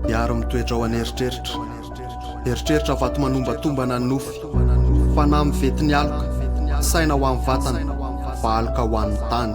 Diary mitoetra ao an'eritreritra. Eritreritra vato manombatombana ny nofy. Fanahy mivety ny aloka, saina ho an'ny vatana, fa aloka ho an'ny tany.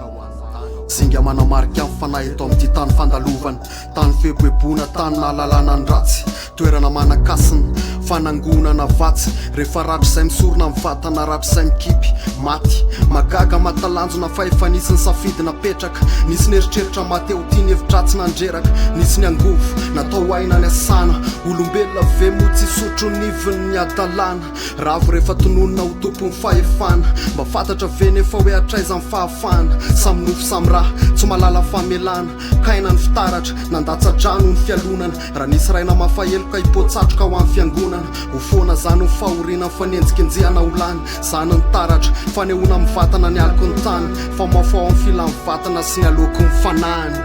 Zinga manamarika ny fanahy eto amin'ity tany fandalovana, tany fieboeboana, tany nahalalana ny ratsy, toerana manan-kasina, fanangonana vatsy, rehefa ratr'izay misorona ny vatana, ratr'izay mikipy, maty. Mahagaga, mahatalanjona fa efa nisy ny safidy napetraka, nisy ny eritreritra maty eo tia ny hevi-dratsy nandreraka, nisy ny angovo natao aina niasana, olombelona ve moa tsy hisotro ny ivin'ny hadalana? Ravo rehefa tononina ho tompon'ny fahefana, mba fantatra ve nefa hoe hatraiza ny fahafahana? Samy nofo samy ra, tsy mahalala famelana, kaina ny fitaratra, nandatsa-drano ny fialonana, raha nisy ray namafa heloka hipoa-tsatroka ho an'ny fiangonana, ho foana zany ny fahoriana mifanenjikenjehana ho lany, zany ny taratra, fanehoana amin'ny vatana ny aloky ny tany, famafao amin'ny filan'ny vatana sy ny aloky ny fanahiny.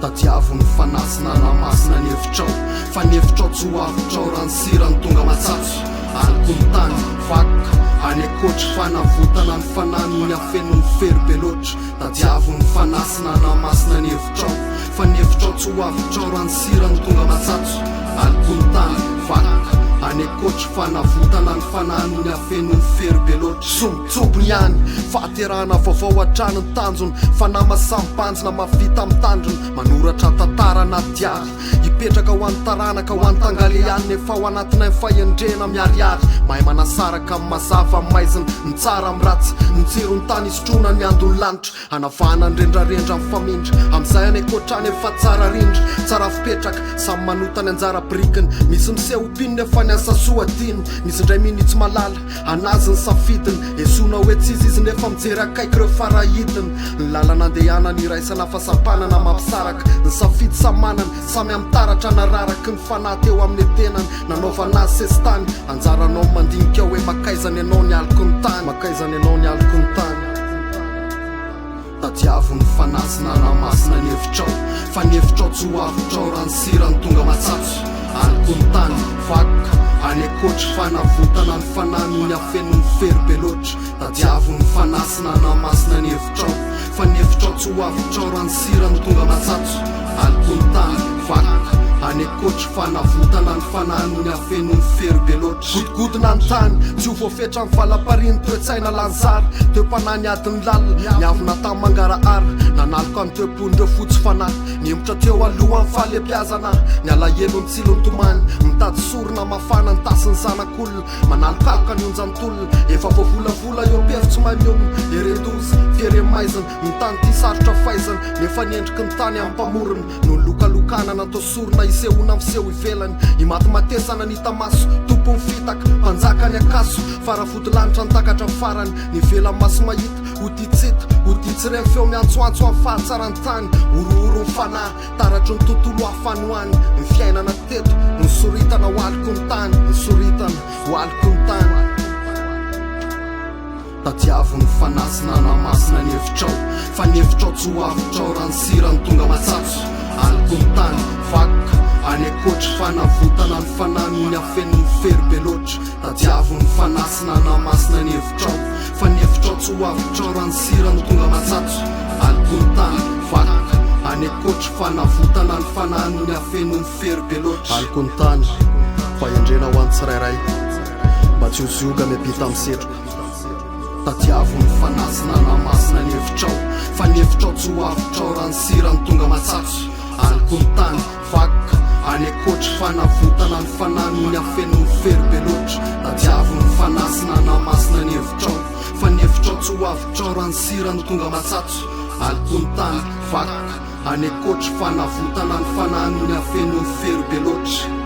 Tadiavo ny fanahy sy nanamasina ny hevitrao Fa ny hevitrao tsy ho avotrao Raha ny sira no tonga matsatso Aloky ny tany, vakoka, any ankoatra Fanavotana ny fanahy noho ny hafenon'ny fery be loatra Tadiavo ny fanahy sy nanamasina ny hevitrao Fa ny hevitrao tsy ho avotrao Raha ny sira no tonga matsatso Aloky ny tany, vakoka, any ankoatra Fanavotana ny fanahy noho ny hafenon'ny fery be loatra Sombintsombiny ihany, fahaterahana vaovao hatrany ny tanjona Fanahy masam-banjina mahavita mitandrina Manoratra tantara anaty diary Hipetraka ho an'ny taranaka ho an'ny tangalehanina Efa ao anatinay ny fahendrena miharihary Mahay manasaraka ny mazava amin'ny maizina Ny tsara amin'ny ratsy Ny tsiron'ny tany isotroana ny andon'ny lanitra Hanavahana ny rendrarendra mifamindra Amin'izay any ankoatra any efa tsara rindra Tsara fipetraka Samy manota ny anjara birikiny Misy miseho ho mpino nefa ny asa soa adino Misy indray minia tsy mahalala Anazy ny safidiny, esoina hoe tsy izy izy nefa mijery akaiky ireo farahidiny. Ny lalana andehanana iraisana fa sampanana mampisaraka. Ny safidy samy manana, samy amin'ny taratra nararaky ny fanahy teo amin'ny tenany. Nanaovana azy sesitany, anjaranao ny mandinika hoe makaizany ianao ny aloky ny tany. Makaizany ianao ny aloky ny tany. Tadiavo ny fanahy sy nanamasina ny hevitrao Fa ny hevitrao tsy ho avotrao Raha ny sira no tonga matsatso Aloky ny tany, vakoka, any ankoatra Fanavotana ny fanahy noho ny hafenon'ny fery be loatra Tadiavo ny fanahy sy nanamasina ny hevitrao Fa ny hevitrao tsy ho avotrao Raha ny sira no tonga matsatso Aloky ny tany, vakoka, any ankoatra Fanavotana ny fanahy noho ny hafenon'ny fery be loatra. Godogodona ny tany, tsy ho voafetra ny valamparian'ny toe-tsaina lany zara, toe-panahy niady ny lalina, niavona tamin'ny mangarahara, nanaloka ny toe-pon'ireo fotsy fanahy, nihemotra teo alohan'ny fahalebiazana, ny alahelo ny tsilo nitomany, mitady sorona mafana ny tasin'ny zanak'olona, manalokaloka ny onjan'ny tolona, efa voavolavola eo am-pefy tsy mahay mionona, eren-doza, fierem-maizina, ny tany ity sarotra faizana, nefa ny endriky ny tany amin'ny mpamorona. No nilokalokana natao sorona hisehoana miseho ivelany Imatimatesana ny hita maso Tompon'ny fitaka, mpanjaka ny akaso Faravodilanitra ny takatra farany Ny ivelan'ny maso mahita, ody tsy hita Ody tsy re ny feo miantsoantso amin'ny fahatsaran'ny tany Horohoro ny fanahy, taratry ny tontolo hafa any ho any Ny fiainana teto, nosoritana ho aloky ny tany Nosoritana ho aloky ny tany. Tadiavo ny fanahy sy nanamasina ny hevitrao Fa ny hevitrao tsy ho avotrao Raha ny sira no tonga matsatso Aloky ny tany, vakoka, any ankoatra Fanavotana ny fanahy noho ny hafenon'ny fery be loatra Tadiavo ny fanahy sy nanamasina ny hevitrao Fa ny hevitrao tsy ho avotrao Raha ny sira no tonga matsatso Aloky ny tany, vakoka, any ankoatra Fanavotana ny fanahy noho ny hafenon'ny fery be loatra Aloky ny tany, fahendrena ho an'ny tsirairay Mba tsy ho zioga miampita amin'ny setroka Tadiavo ny fanahy sy nanamasina ny hevitrao Fa ny hevitrao tsy ho avotrao Raha ny sira no tonga matsatso Aloky ny tany, vakoka, any ankoatra Fanavotana ny fanahy noho ny hafenon'ny fery be loatra Tadiavo ny fanahy sy nanamasina ny hevitrao Fa ny hevitrao tsy ho avotrao Raha ny sira no tonga matsatso Aloky ny tany, vakoka, any ankoatra Fanavotana ny fanahy noho ny hafenon'ny fery be loatra.